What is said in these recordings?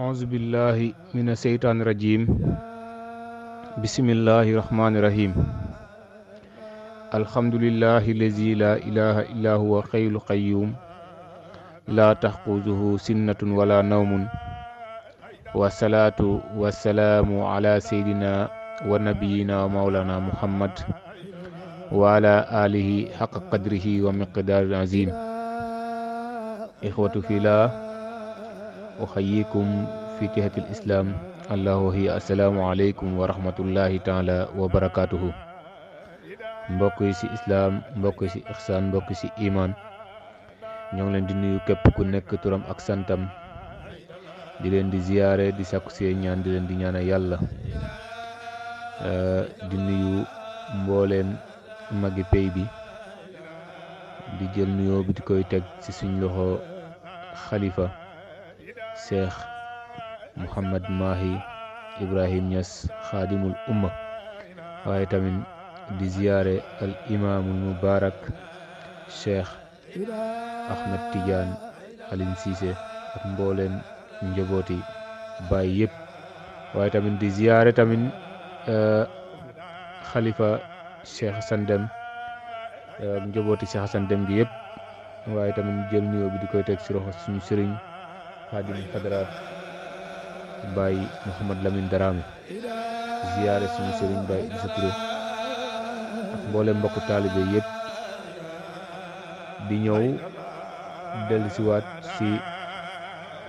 أعوذ بالله من الشيطان الرجيم بسم الله الرحمن الرحيم الحمد لله الذي لا إله إلا هو حي القيوم لا تأخذه سنة ولا نوم والصلاة والسلام على سيدنا ونبينا مولانا محمد وعلى آله حق قدره ومقدار العظيم إخوة في الله أحييكم في تحية الإسلام الله هي السلام عليكم ورحمة الله تعالى وبركاته mbokk yi ci islaam mbokk yi ci ixsaan mbokk yi ci iman ñoo ngi leen di nuyu képp ku nekk turam ak santam di leen di ziyaare di sàkku see ñaan di leen di ñaanal yàlla di nuyu mbooleem magi pey bi di jël nuyoo bi di koy teg ci suñ loxo xalifa Cheikh Mouhamad Mahi Ibrahim Niass xaadimul umma waaye tamit di ziyaare al imaamul mubarak Cheikh Ahmed Tidiane Aline Cissé ak mbooleem njabooti baay yëpp waaye tamit di ziyaare tamit xalifa Cheikh Hassan Deme ak njabooti Cheikh Hassan Deme gi yëpp waaye tamit jël nuyoo bi di koy teg ci loxo suñu sëriñ xaadim xadaraat Baay Mouhamad Lamine Darame ziyaare suñu sëriñ Baay Issa Touré ak mboolem mbokku taalibe yëpp di ñëw dellusiwaat ci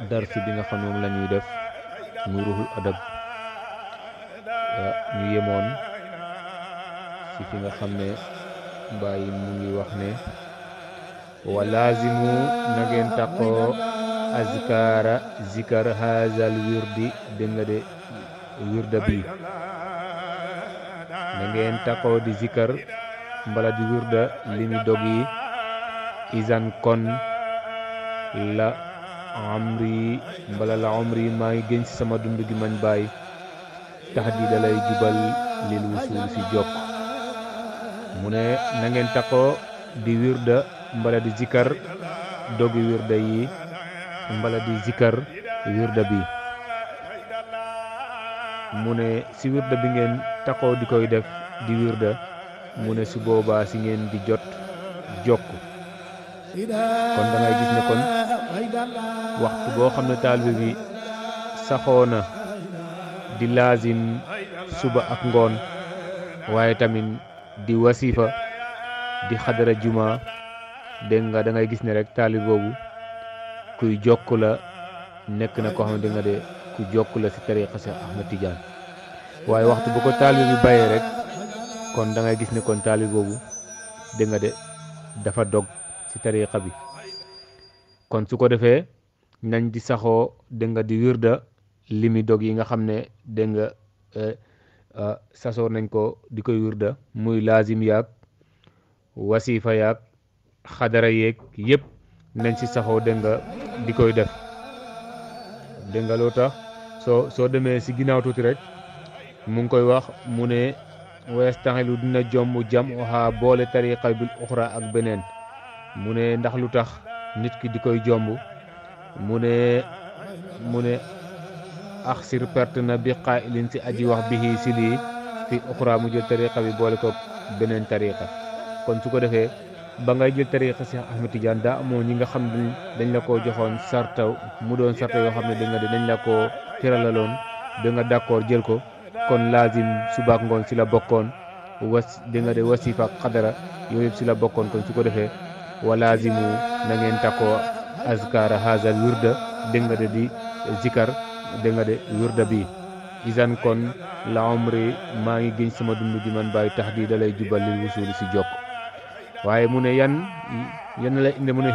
darsi bi nga xam ne moom la ñuy def muy ruhul adab ñu yemoon ci fi nga xam ne Baay mu ngi wax ne wa laazimu na ngeen taqoo azkara zikar hazal wirdi dégg nga de wirda bi na ngeen taxaw di zikar mbala di wirda li mi dog yi izan kon la amri mbala la amri maa ngi gën ci sama dund gi man Baay tax di dalay jubal lil wusul ci jokk mu ne na ngeen taxaw di wirda mbala di zikar dogi wirda yi mbala di zikar wirda bi mu ne si wirda bi ngeen taxoo di koy def di wirda mu ne su boobaa si ngeen di jot jokk kon da ngay gis ne kon waxtu boo xam ne taalibe bi saxoo na di laazim suba ak ngoon waaye tamit di wasifa di xadara juma dégg nga da ngay gis ne rek taalibe boobu kuy jokk la nekk na koo xam ne nga de ku jokk la ci tariqa Cheikh Ahmed Tidiane waaye waxtu bu ko taalibe bi bàyyee rek kon da ngay gis ne kon taalibe boobu dégg nga de dafa dog ci tariqa bi kon su ko defee nañ di saxoo dégg nga di wirda limi dog yi nga xam ne dégg nga sasoo nañ ko di koy wirda muy laazim yaag wasifa yaag xadara yeeg yëpp nañ ci saxoo dégg nga di koy def dégg nga loo tax soo demee ci ginnaaw tuuti rek mu ngi koy wax mu ne wayastaxilu dina jomb jam oxa boole tariqa bil uxra ak beneen mu ne ndax lu tax nit ki di koy jomb mu ne axsir perte na bi qaa'ilin ci aji wax bihi ci lii fi uxra mu jël tariqa bi boole ko beneen tariqa kon su ko defee ba ngay jël tariqa Cheikh Ahmed Tidiane daa amoo ñi nga xam ne dañ la ko joxoon sarta mu doon sarta yoo xam ne da nga de dañ la ko tëralaloon da nga d'accord jël ko kon laazim subaak ngoon ci la bokkoon da nga de wasifa ak xadara yooyu yëpp ci la bokkoon kon su ko defee wa laazimu na ngeen takkoo azkara hazal wirda da nga de di zikar da nga de wirda bi isan kon la umri maa ngi gën sama dund gi man Baay tax di dalay jubal lil wusuli ci jokk waaye mu ne yan la indi mu ne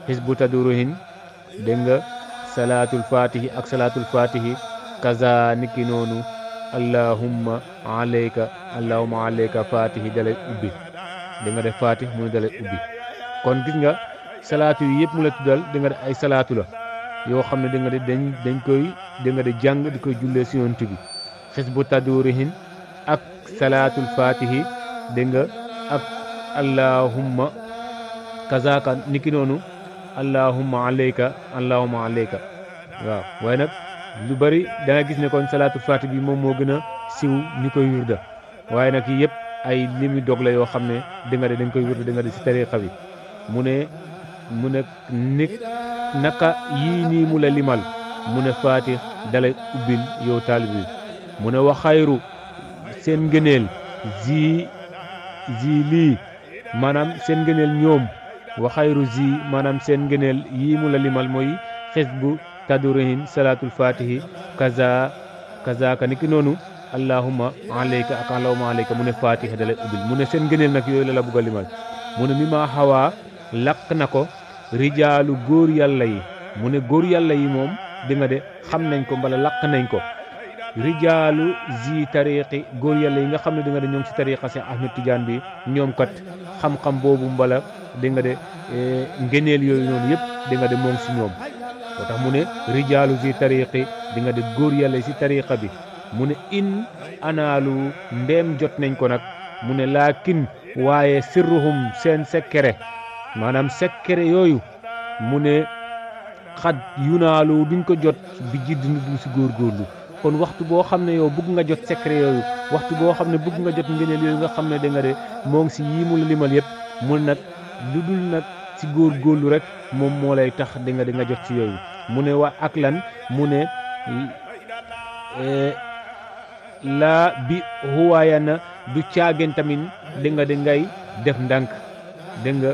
xisbu tadurihin dégg nga salaatul fatihi ak salaatul fatihi kaza niki noonu allahumma alayka fatihi dalay ubbi da nga def fatih mu ne dalay ubbi kon gis nga salaatu yi yëpp mu la tuddal da nga de ay salaatu la yoo xam ne da nga de dañ koy da nga de jàng di koy jullee si yonent bi xisbu tadurihin ak salaatul fatihi dégg nga ak allahumma kazaaka niki noonu allahumma alayka waaw. waaye nag lu bari da nga gis ne kon salaatul faati bi moom moo gën a siw ñu koy wirda waaye nag yii yëpp ay limi dog la yoo xam ne di nga de dañ koy wirda di nga de si tariqa bi mu ne naka yii nii mu la limal mu ne faatix dalay ubbil yow taalib bi mu ne wa xayru seen ngëneel zi lii maanaam seen ngëneel ñoom wa xayru zi maanaam seen ngëneel yii mu la limal mooy xisbu tadurihin salaatul fatihi kazaaka niki noonu allahumma alayka ak allahumma alayka mu ne fatiha dalay ubbil mu ne seen ngëneel nag yooyu la bugg a limal mu ne mi ma xawaa lakk na ko rijaalu góor yàlla yi mu ne góor yàlla yi moom di nga de xam nañ ko mbala lakk nañ ko rijaalu zi tariqi góor yàlla yi nga xam ne di nga de ñoom si tariqa si Ahmed Tidiane bi ñoom kat xam-xam boobu mbala di nga de ngëneel yooyu noonu yëpp di nga de moom si ñoom moo tax mu ne rijaalu zi tariqi di nga de góor yàlla yi si tariqa bi mu ne in anaalu ndeem jot nañ ko nag mu ne laakin waaye sirruhum seen secret maanaam secret yooyu mu ne xat yunaalu duñ ko jot bi jidd na duñ si góorgóorlu kon waxtu boo xam ne yow bëgg nga jot secret yooyu waxtu boo xam ne bëgg nga jot ngëneel yooyu nga xam ne da nga de moo ngi si yii mu la limal yëpp mu nag lu dul nag si góorgóorlu rek moom moo lay tax da nga jot si yooyu mu ne wa ak lan mu ne laa bi huwaaya na du caageen tamit da nga de ngay def ndànk da nga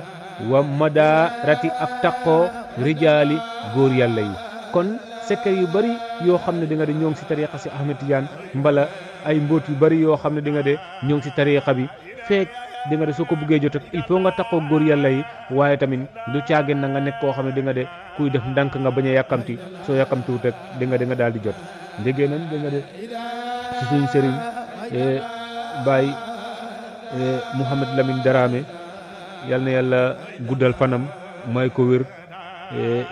wa madarati ak taqoo rijaali góor yàlla yi kon secret yu bari yoo xam ne di nga de ñoo ngi si tariqa si Ahmed Tidiane mbala ay mbóot yu bari yoo xam ne di nga de ñoo ngi si tariqa bi feek di nga de soo ko bëggee jot il faut nga taqoo góor yàlla yi waaye tamit du caageen na nga nekk koo xam ne di nga de kuy def ndànk nga bañ a yàkkamti soo yàkkamtiwut rek di nga daal di jot ndégee nañ di nga de si suñ sëriñ Baye Mouhamed Lamine Darame yal na yàlla guddal fanam may ko wér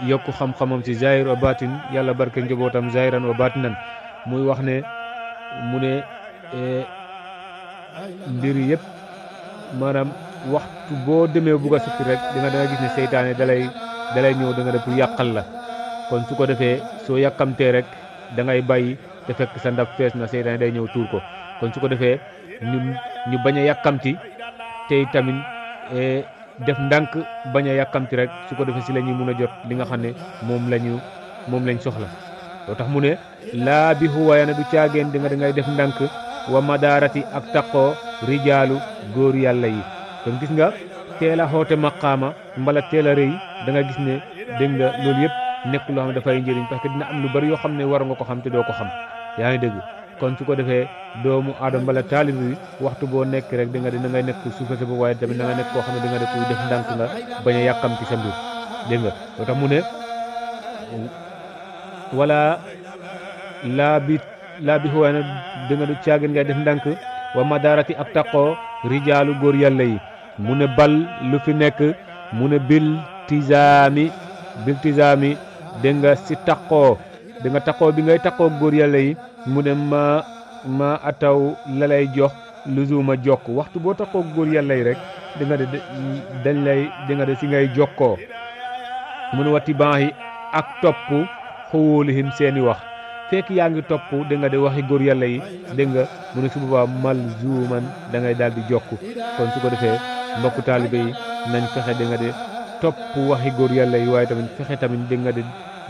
yokk xam-xamam ci zahir wa batin yàlla barke njabootam zahiran wa batinan muy wax ne mu ne mbir yëpp maanaam waxtu boo demee bugg a sukki rek da nga gis ne seytaane dalay ñëw da nga def pour yàqal la kon su ko defee soo yàkkamtee rek da ngay bàyyi te fekk sa ndab fees na seytaane day ñëw tuur ko kon su ko defee ñu bañ a yàkkamti tey tamit def ndànk bañ a yàkkamti rek su ko defee si la ñuy mun a jot li nga xam ne moom lañ soxla loo tax mu ne laa bi huwaaya na du caageen di nga dangay def ndànk wa madaarati ak taqoo rijaalu góor yàlla yi kon gis nga teel a xoote maqaama mbala teel a rëy da nga gis ne dégg nga loolu yëpp nekk loo xam ne dafay njëriñ parce que dina am lu bari yoo xam ne war nga ko xam te doo ko xam yaa ngi dégg kon su ko defee doomu aadama mbala taalib bi waxtu boo nekk rek da ngay nekk suufe sa bopp waaye tamit da nga nekk koo xam ne da nga def kuy def ndànk nga bañ a yàkkamti sa mbir dégg nga loo tax mu ne wala laa bi xuwaay na da nga du caagin ngay def ndànk wa madarati ak taqoo rijaalu góor yàlla yi mu ne bal lu fi nekk mu ne bil tizaami dégg nga si taqoo da nga taqoo bi ngay taqoo góor yàlla yi mu ne ma ataw la lay jox luzuma jokk waxtu boo taqoo góor yàlla yi rek da nga de dañ lay da nga de si ngay jokkoo mu ne wati baaxi ak topp xuwulihim seeni wax fekk yaa ngi topp da nga de waxi góor yàlla yi dégg nga mu ne su boobaa malzuman da ngay daal di jokk kon su ko defee mbokku taalibe yi nañ fexe da nga de topp waxi góor yàlla yi waaye tamit fexe tamit da nga de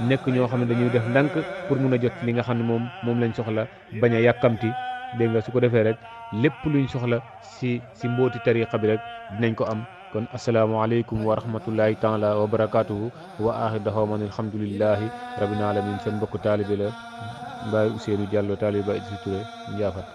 nekk ñoo xam ne dañuy def ndànk pour mun a jot li nga xam ne moom lañ soxla bañ a yàkkamti dégg nga su ko defee rek lépp luñ soxla si mbooti tariqa bi rek dinañ ko am kon asalaamaaleykum wa rahmatullahi taala wa barakaatuhu wa axir daxawman alhamdulillahi rabbil alamin seen mbokk taalibe la Mbaye Ousseynou Diallo taalibe Ba Idrissa Touré Ndiaffate